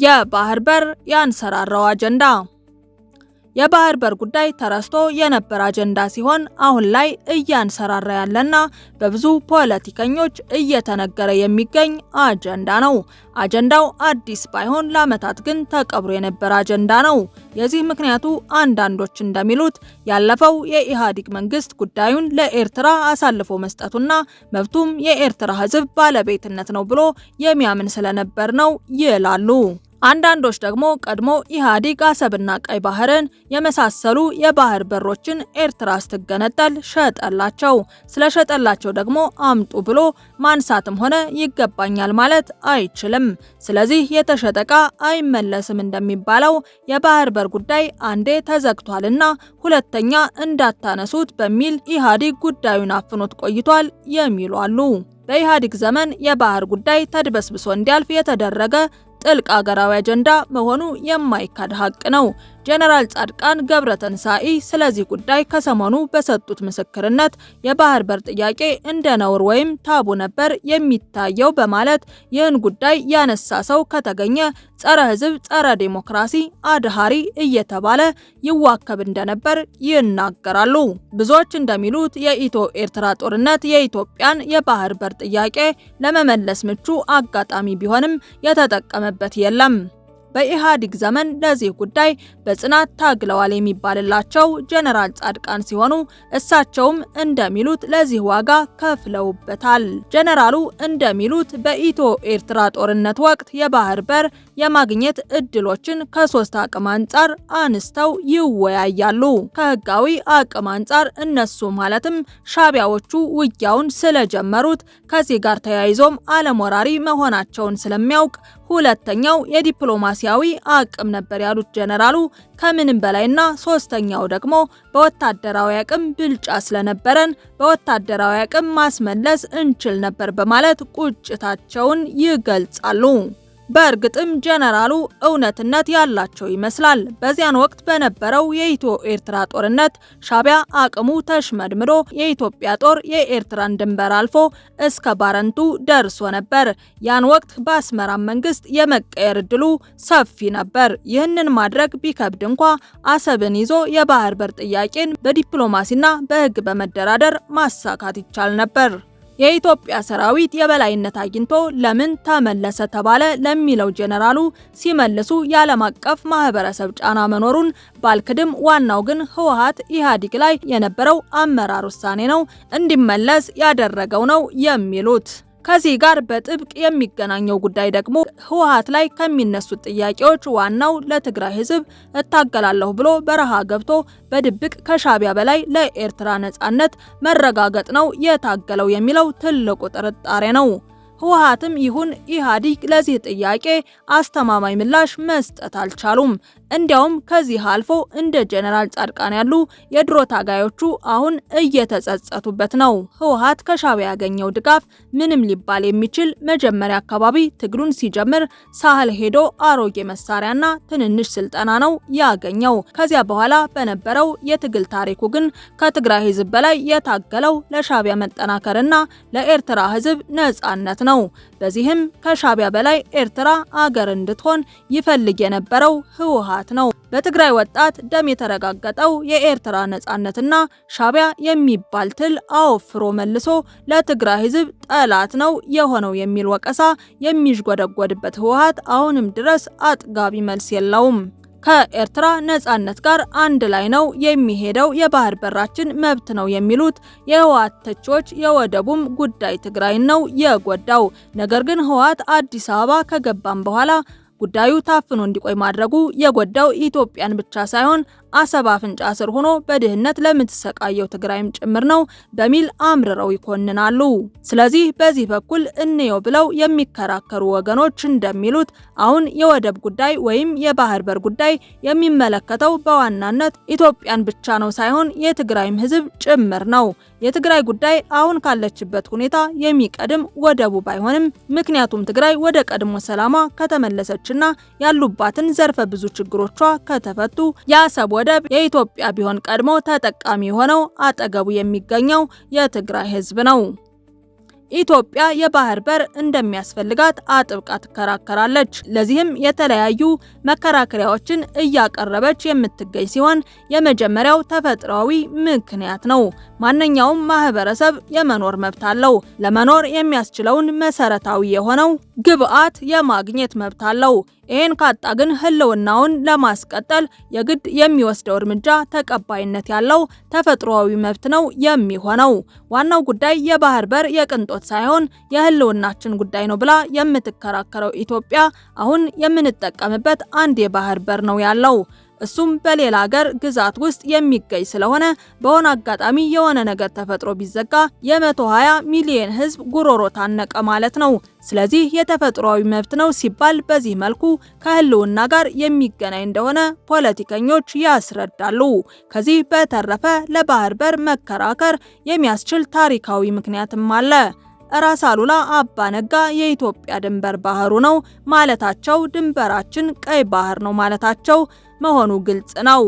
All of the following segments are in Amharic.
የባህር በር ያንሰራራው አጀንዳ። የባህር በር ጉዳይ ተረስቶ የነበረ አጀንዳ ሲሆን አሁን ላይ እያንሰራራ ያለና በብዙ ፖለቲከኞች እየተነገረ የሚገኝ አጀንዳ ነው። አጀንዳው አዲስ ባይሆን ለዓመታት ግን ተቀብሮ የነበረ አጀንዳ ነው። የዚህ ምክንያቱ አንዳንዶች እንደሚሉት ያለፈው የኢህአዴግ መንግስት ጉዳዩን ለኤርትራ አሳልፎ መስጠቱና መብቱም የኤርትራ ሕዝብ ባለቤትነት ነው ብሎ የሚያምን ስለነበር ነው ይላሉ። አንዳንዶች ደግሞ ቀድሞ ኢህአዴግ አሰብና ቀይ ባህርን የመሳሰሉ የባህር በሮችን ኤርትራ ስትገነጠል ሸጠላቸው። ስለሸጠላቸው ደግሞ አምጡ ብሎ ማንሳትም ሆነ ይገባኛል ማለት አይችልም። ስለዚህ የተሸጠ ዕቃ አይመለስም እንደሚባለው የባህር በር ጉዳይ አንዴ ተዘግቷልና ሁለተኛ እንዳታነሱት በሚል ኢህአዴግ ጉዳዩን አፍኖት ቆይቷል የሚሉ አሉ። በኢህአዴግ ዘመን የባህር ጉዳይ ተድበስብሶ እንዲያልፍ የተደረገ ጥልቅ አገራዊ አጀንዳ መሆኑ የማይካድ ሀቅ ነው። ጀነራል ጻድቃን ገብረተንሳኢ ስለዚህ ጉዳይ ከሰሞኑ በሰጡት ምስክርነት የባህር በር ጥያቄ እንደ ነውር ወይም ታቡ ነበር የሚታየው በማለት ይህን ጉዳይ ያነሳ ሰው ከተገኘ ጸረ ሕዝብ፣ ጸረ ዴሞክራሲ፣ አድሃሪ እየተባለ ይዋከብ እንደነበር ይናገራሉ። ብዙዎች እንደሚሉት የኢትዮ ኤርትራ ጦርነት የኢትዮጵያን የባህር በር ጥያቄ ለመመለስ ምቹ አጋጣሚ ቢሆንም የተጠቀመበት የለም። በኢህአዴግ ዘመን ለዚህ ጉዳይ በጽናት ታግለዋል የሚባልላቸው ጀነራል ጻድቃን ሲሆኑ እሳቸውም እንደሚሉት ለዚህ ዋጋ ከፍለውበታል። ጀነራሉ እንደሚሉት በኢትዮ ኤርትራ ጦርነት ወቅት የባህር በር የማግኘት እድሎችን ከሶስት አቅም አንጻር አንስተው ይወያያሉ። ከህጋዊ አቅም አንጻር እነሱ ማለትም ሻቢያዎቹ ውጊያውን ስለጀመሩት ከዚህ ጋር ተያይዞም ዓለም ወራሪ መሆናቸውን ስለሚያውቅ፣ ሁለተኛው የዲፕሎማሲያዊ አቅም ነበር ያሉት ጀነራሉ፣ ከምንም በላይና ሶስተኛው ደግሞ በወታደራዊ አቅም ብልጫ ስለነበረን በወታደራዊ አቅም ማስመለስ እንችል ነበር በማለት ቁጭታቸውን ይገልጻሉ። በእርግጥም ጀነራሉ እውነትነት ያላቸው ይመስላል። በዚያን ወቅት በነበረው የኢትዮ ኤርትራ ጦርነት ሻቢያ አቅሙ ተሽመድምዶ የኢትዮጵያ ጦር የኤርትራን ድንበር አልፎ እስከ ባረንቱ ደርሶ ነበር። ያን ወቅት በአስመራ መንግስት የመቀየር እድሉ ሰፊ ነበር። ይህንን ማድረግ ቢከብድ እንኳ አሰብን ይዞ የባህር በር ጥያቄን በዲፕሎማሲና በሕግ በመደራደር ማሳካት ይቻል ነበር። የኢትዮጵያ ሰራዊት የበላይነት አግኝቶ ለምን ተመለሰ ተባለ ለሚለው ጀነራሉ ሲመልሱ የዓለም አቀፍ ማህበረሰብ ጫና መኖሩን ባልክድም፣ ዋናው ግን ህወሓት ኢህአዴግ ላይ የነበረው አመራር ውሳኔ ነው እንዲመለስ ያደረገው ነው የሚሉት። ከዚህ ጋር በጥብቅ የሚገናኘው ጉዳይ ደግሞ ህወሓት ላይ ከሚነሱት ጥያቄዎች ዋናው ለትግራይ ህዝብ እታገላለሁ ብሎ በረሃ ገብቶ በድብቅ ከሻቢያ በላይ ለኤርትራ ነጻነት መረጋገጥ ነው የታገለው የሚለው ትልቁ ጥርጣሬ ነው። ህወሓትም ይሁን ኢህአዴግ ለዚህ ጥያቄ አስተማማኝ ምላሽ መስጠት አልቻሉም። እንዲያውም ከዚህ አልፎ እንደ ጀነራል ጻድቃን ያሉ የድሮ ታጋዮቹ አሁን እየተጸጸቱበት ነው። ህወሓት ከሻቢያ ያገኘው ድጋፍ ምንም ሊባል የሚችል መጀመሪያ አካባቢ ትግሉን ሲጀምር ሳህል ሄዶ አሮጌ መሳሪያና ትንንሽ ስልጠና ነው ያገኘው። ከዚያ በኋላ በነበረው የትግል ታሪኩ ግን ከትግራይ ህዝብ በላይ የታገለው ለሻቢያ መጠናከርና ለኤርትራ ህዝብ ነጻነት ነው። በዚህም ከሻቢያ በላይ ኤርትራ አገር እንድትሆን ይፈልግ የነበረው ህወሓት ነው። በትግራይ ወጣት ደም የተረጋገጠው የኤርትራ ነጻነትና ሻቢያ የሚባል ትል አወፍሮ መልሶ ለትግራይ ህዝብ ጠላት ነው የሆነው የሚል ወቀሳ የሚዥጎደጎድበት ህወሓት አሁንም ድረስ አጥጋቢ መልስ የለውም። ከኤርትራ ነጻነት ጋር አንድ ላይ ነው የሚሄደው፣ የባህር በራችን መብት ነው የሚሉት የህወሓት ተቺዎች የወደቡም ጉዳይ ትግራይን ነው የጎዳው። ነገር ግን ህወሓት አዲስ አበባ ከገባም በኋላ ጉዳዩ ታፍኖ እንዲቆይ ማድረጉ የጎዳው ኢትዮጵያን ብቻ ሳይሆን አሰብ አፍንጫ ስር ሆኖ በድህነት ለምትሰቃየው ትግራይም ጭምር ነው በሚል አምርረው ይኮንናሉ። ስለዚህ በዚህ በኩል እንየው ብለው የሚከራከሩ ወገኖች እንደሚሉት አሁን የወደብ ጉዳይ ወይም የባህር በር ጉዳይ የሚመለከተው በዋናነት ኢትዮጵያን ብቻ ነው ሳይሆን የትግራይም ህዝብ ጭምር ነው። የትግራይ ጉዳይ አሁን ካለችበት ሁኔታ የሚቀድም ወደቡ ባይሆንም፣ ምክንያቱም ትግራይ ወደ ቀድሞ ሰላሟ ከተመለሰችና ያሉባትን ዘርፈ ብዙ ችግሮቿ ከተፈቱ የአሰብ ወደብ የኢትዮጵያ ቢሆን ቀድሞ ተጠቃሚ የሆነው አጠገቡ የሚገኘው የትግራይ ህዝብ ነው። ኢትዮጵያ የባህር በር እንደሚያስፈልጋት አጥብቃ ትከራከራለች። ለዚህም የተለያዩ መከራከሪያዎችን እያቀረበች የምትገኝ ሲሆን የመጀመሪያው ተፈጥሯዊ ምክንያት ነው። ማንኛውም ማህበረሰብ የመኖር መብት አለው። ለመኖር የሚያስችለውን መሰረታዊ የሆነው ግብዓት የማግኘት መብት አለው። ይህን ካጣ ግን ህልውናውን ለማስቀጠል የግድ የሚወስደው እርምጃ ተቀባይነት ያለው ተፈጥሯዊ መብት ነው የሚሆነው። ዋናው ጉዳይ የባህር በር የቅንጦት ሳይሆን የህልውናችን ጉዳይ ነው ብላ የምትከራከረው ኢትዮጵያ አሁን የምንጠቀምበት አንድ የባህር በር ነው ያለው። እሱም በሌላ ሀገር ግዛት ውስጥ የሚገኝ ስለሆነ በሆነ አጋጣሚ የሆነ ነገር ተፈጥሮ ቢዘጋ የ120 ሚሊዮን ህዝብ ጉሮሮ ታነቀ ማለት ነው። ስለዚህ የተፈጥሯዊ መብት ነው ሲባል በዚህ መልኩ ከህልውና ጋር የሚገናኝ እንደሆነ ፖለቲከኞች ያስረዳሉ። ከዚህ በተረፈ ለባህር በር መከራከር የሚያስችል ታሪካዊ ምክንያትም አለ። ራስ አሉላ አባ ነጋ የኢትዮጵያ ድንበር ባህሩ ነው ማለታቸው ድንበራችን ቀይ ባህር ነው ማለታቸው መሆኑ ግልጽ ነው።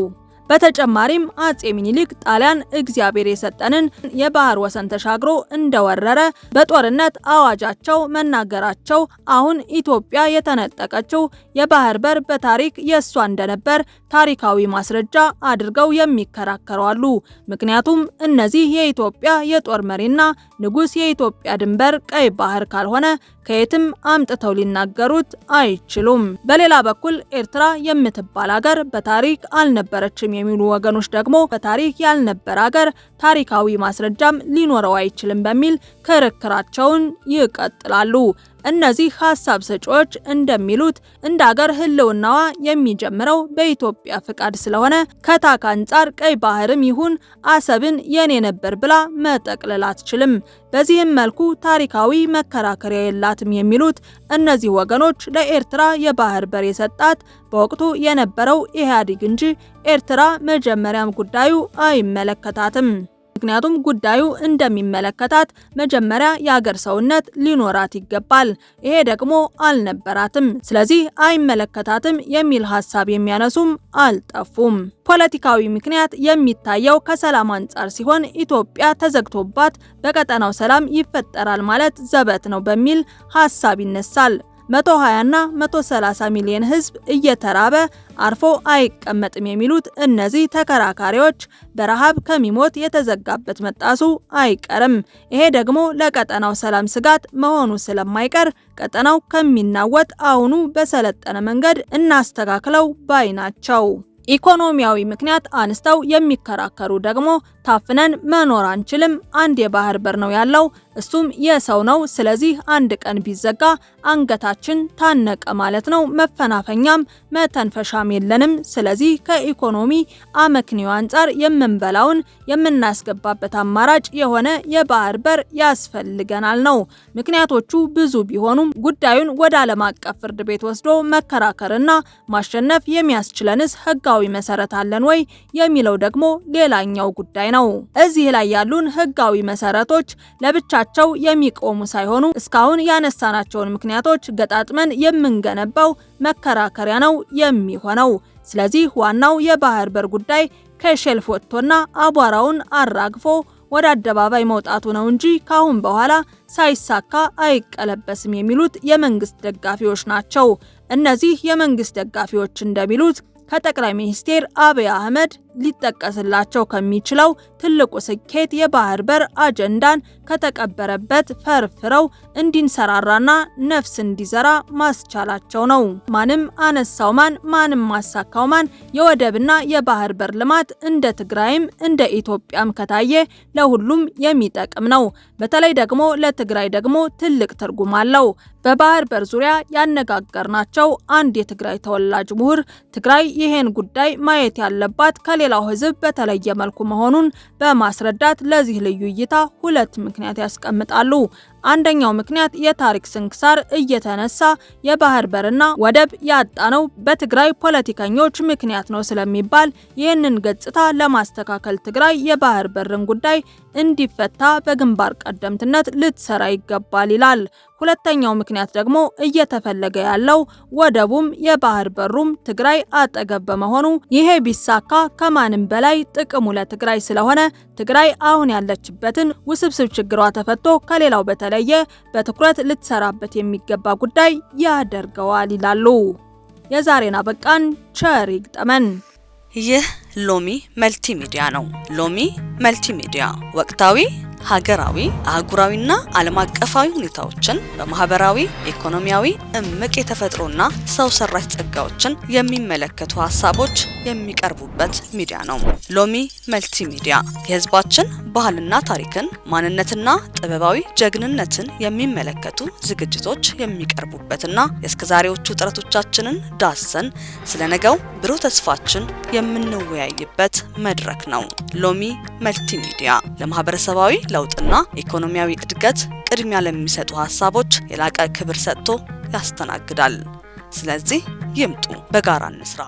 በተጨማሪም አጼ ሚኒሊክ ጣሊያን እግዚአብሔር የሰጠንን የባህር ወሰን ተሻግሮ እንደወረረ በጦርነት አዋጃቸው መናገራቸው አሁን ኢትዮጵያ የተነጠቀችው የባህር በር በታሪክ የእሷ እንደነበር ታሪካዊ ማስረጃ አድርገው የሚከራከሩ አሉ። ምክንያቱም እነዚህ የኢትዮጵያ የጦር መሪና ንጉሥ የኢትዮጵያ ድንበር ቀይ ባህር ካልሆነ ከየትም አምጥተው ሊናገሩት አይችሉም። በሌላ በኩል ኤርትራ የምትባል ሀገር በታሪክ አልነበረችም የሚሉ ወገኖች ደግሞ በታሪክ ያልነበረ ሀገር ታሪካዊ ማስረጃም ሊኖረው አይችልም በሚል ክርክራቸውን ይቀጥላሉ። እነዚህ ሀሳብ ሰጪዎች እንደሚሉት እንደ ሀገር ህልውናዋ የሚጀምረው በኢትዮጵያ ፍቃድ ስለሆነ ከታክ አንጻር ቀይ ባህርም ይሁን አሰብን የኔ ነበር ብላ መጠቅለል አትችልም። በዚህም መልኩ ታሪካዊ መከራከሪያ የላትም የሚሉት እነዚህ ወገኖች ለኤርትራ የባህር በር የሰጣት በወቅቱ የነበረው ኢህአዴግ እንጂ ኤርትራ መጀመሪያም ጉዳዩ አይመለከታትም። ምክንያቱም ጉዳዩ እንደሚመለከታት መጀመሪያ የአገር ሰውነት ሊኖራት ይገባል። ይሄ ደግሞ አልነበራትም። ስለዚህ አይመለከታትም የሚል ሀሳብ የሚያነሱም አልጠፉም። ፖለቲካዊ ምክንያት የሚታየው ከሰላም አንጻር ሲሆን ኢትዮጵያ ተዘግቶባት በቀጠናው ሰላም ይፈጠራል ማለት ዘበት ነው በሚል ሀሳብ ይነሳል። 120 እና 130 ሚሊዮን ህዝብ እየተራበ አርፎ አይቀመጥም የሚሉት እነዚህ ተከራካሪዎች በረሃብ ከሚሞት የተዘጋበት መጣሱ አይቀርም። ይሄ ደግሞ ለቀጠናው ሰላም ስጋት መሆኑ ስለማይቀር ቀጠናው ከሚናወጥ አሁኑ በሰለጠነ መንገድ እናስተካክለው ባይ ናቸው። ኢኮኖሚያዊ ምክንያት አንስተው የሚከራከሩ ደግሞ ታፍነን መኖር አንችልም፣ አንድ የባህር በር ነው ያለው፣ እሱም የሰው ነው። ስለዚህ አንድ ቀን ቢዘጋ አንገታችን ታነቀ ማለት ነው፣ መፈናፈኛም መተንፈሻም የለንም። ስለዚህ ከኢኮኖሚ አመክንዮ አንጻር የምንበላውን የምናስገባበት አማራጭ የሆነ የባህር በር ያስፈልገናል ነው። ምክንያቶቹ ብዙ ቢሆኑም ጉዳዩን ወደ ዓለም አቀፍ ፍርድ ቤት ወስዶ መከራከርና ማሸነፍ የሚያስችለንስ ህጋዊ መሰረት አለን ወይ የሚለው ደግሞ ሌላኛው ጉዳይ ነው። እዚህ ላይ ያሉን ህጋዊ መሰረቶች ለብቻቸው የሚቆሙ ሳይሆኑ እስካሁን ያነሳናቸውን ምክንያቶች ገጣጥመን የምንገነባው መከራከሪያ ነው የሚሆነው። ስለዚህ ዋናው የባህር በር ጉዳይ ከሼልፍ ወጥቶና አቧራውን አራግፎ ወደ አደባባይ መውጣቱ ነው እንጂ ካሁን በኋላ ሳይሳካ አይቀለበስም የሚሉት የመንግስት ደጋፊዎች ናቸው። እነዚህ የመንግስት ደጋፊዎች እንደሚሉት ከጠቅላይ ሚኒስትር አብይ አህመድ ሊጠቀስላቸው ከሚችለው ትልቁ ስኬት የባህር በር አጀንዳን ከተቀበረበት ፈርፍረው እንዲንሰራራና ነፍስ እንዲዘራ ማስቻላቸው ነው። ማንም አነሳው ማን፣ ማንም ማሳካው ማን፣ የወደብና የባህር በር ልማት እንደ ትግራይም እንደ ኢትዮጵያም ከታየ ለሁሉም የሚጠቅም ነው። በተለይ ደግሞ ለትግራይ ደግሞ ትልቅ ትርጉም አለው። በባህር በር ዙሪያ ያነጋገርናቸው አንድ የትግራይ ተወላጅ ምሁር ትግራይ ይሄን ጉዳይ ማየት ያለባት ከሌላው ሕዝብ በተለየ መልኩ መሆኑን በማስረዳት ለዚህ ልዩ እይታ ሁለት ምክንያት ያስቀምጣሉ። አንደኛው ምክንያት የታሪክ ስንክሳር እየተነሳ የባህር በርና ወደብ ያጣነው በትግራይ ፖለቲከኞች ምክንያት ነው ስለሚባል ይህንን ገጽታ ለማስተካከል ትግራይ የባህር በርን ጉዳይ እንዲፈታ በግንባር ቀደምትነት ልትሰራ ይገባል ይላል። ሁለተኛው ምክንያት ደግሞ እየተፈለገ ያለው ወደቡም የባህር በሩም ትግራይ አጠገብ በመሆኑ ይሄ ቢሳካ ከማንም በላይ ጥቅሙ ለትግራይ ስለሆነ ትግራይ አሁን ያለችበትን ውስብስብ ችግሯ ተፈቶ ከሌላው በተለየ በተለየ በትኩረት ልትሰራበት የሚገባ ጉዳይ ያደርገዋል ይላሉ። የዛሬን አበቃን። ቸር ይግጠመን። ይህ ሎሚ መልቲሚዲያ ነው። ሎሚ መልቲሚዲያ ወቅታዊ፣ ሀገራዊ፣ አህጉራዊና ዓለም አቀፋዊ ሁኔታዎችን በማህበራዊ፣ ኢኮኖሚያዊ፣ እምቅ የተፈጥሮና ሰው ሰራሽ ጸጋዎችን የሚመለከቱ ሀሳቦች የሚቀርቡበት ሚዲያ ነው። ሎሚ መልቲሚዲያ የሕዝባችን ባህልና ታሪክን፣ ማንነትና ጥበባዊ ጀግንነትን የሚመለከቱ ዝግጅቶች የሚቀርቡበትና የእስከዛሬዎቹ ጥረቶቻችንን ዳሰን ስለ ነገው ብሩህ ተስፋችን የምንወያይበት መድረክ ነው። ሎሚ መልቲሚዲያ ለማህበረሰባዊ ለውጥና ኢኮኖሚያዊ እድገት ቅድሚያ ለሚሰጡ ሀሳቦች የላቀ ክብር ሰጥቶ ያስተናግዳል። ስለዚህ ይምጡ፣ በጋራ እንስራ።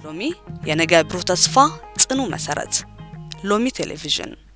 ሎሚ የነገ ብሩህ ተስፋ ጽኑ መሰረት። ሎሚ ቴሌቪዥን።